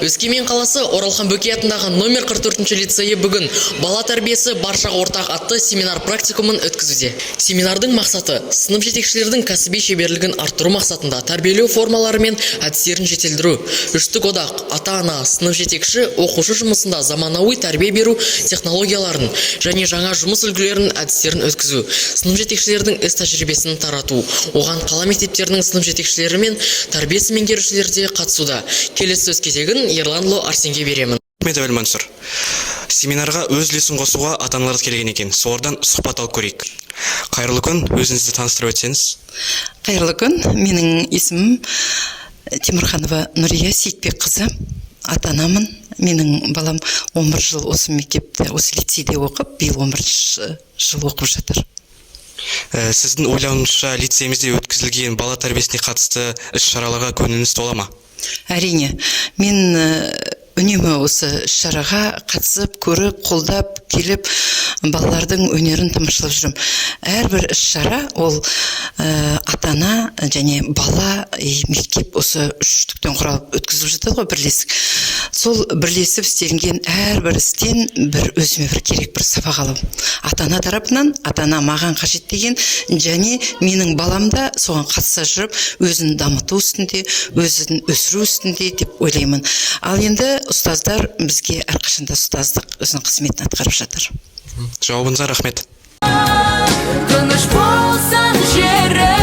Өскемен қаласы Оралхан Бөкей атындағы номер 44 лицейі бүгін «Бала тәрбиесі баршаға ортақ» атты семинар практикумын өткізуде. Семинардың мақсаты – сынып жетекшілердің кәсіби шеберлігін арттыру мақсатында тәрбиелеу формалары мен әдістерін жетілдіру, үштік одақ, ата-ана, сынып жетекші, оқушы жұмысында заманауи тәрбие беру технологияларын және жаңа жұмыс үлгілерін, әдістерін өткізу, сынып жетекшілердің іс тәжірибесін тарату. Оған қала мектептерінің сынып жетекшілері мен тәрбие ісі меңгерушілері де қатысуда. Келесі сөз кезегін Ерланұлы Арсенге беремін. Рахмет, Әбілмансұр. Семинарға өз үлесін қосуға ата аналар келген екен, солардан сұхбат алып көрейік. Қайырлы күн! Өзіңізді таныстырып өтсеңіз. Қайырлы күн! Менің есімім Темірханова Нұрия Сейітбекқызы, ата анамын. Менің балам 11 жыл осы мектепте, осы лицейде оқып, биыл 11 жыл оқып жатыр. Сіздің ойлауыңызша, лицейімізде өткізілген бала тәрбиесіне қатысты іс шараларға көңіліңіз тола ма? Әрине, мен үнемі осы іс шараға қатысып, көріп, қолдап келіп, балалардың өнерін тамашалап жүрмін. Әрбір іс шара ол ата ана және бала и мектеп, осы үштіктен құралып өткізіліп жатады ғой бірлесік. Сол бірлесіп істелінген әрбір істен бір өзіме бір керек бір сабақ аламын ата ана тарапынан, ата ана маған қажет деген, және менің балам да соған қатыса жүріп, өзін дамыту үстінде, өзін өсіру үстінде деп ойлаймын. Ал енді ұстаздар бізге әрқашанда ұстаздық өзінің қызметін атқарып жатыр. Жауабыңызға рахмет. Тыныш болсын жерім.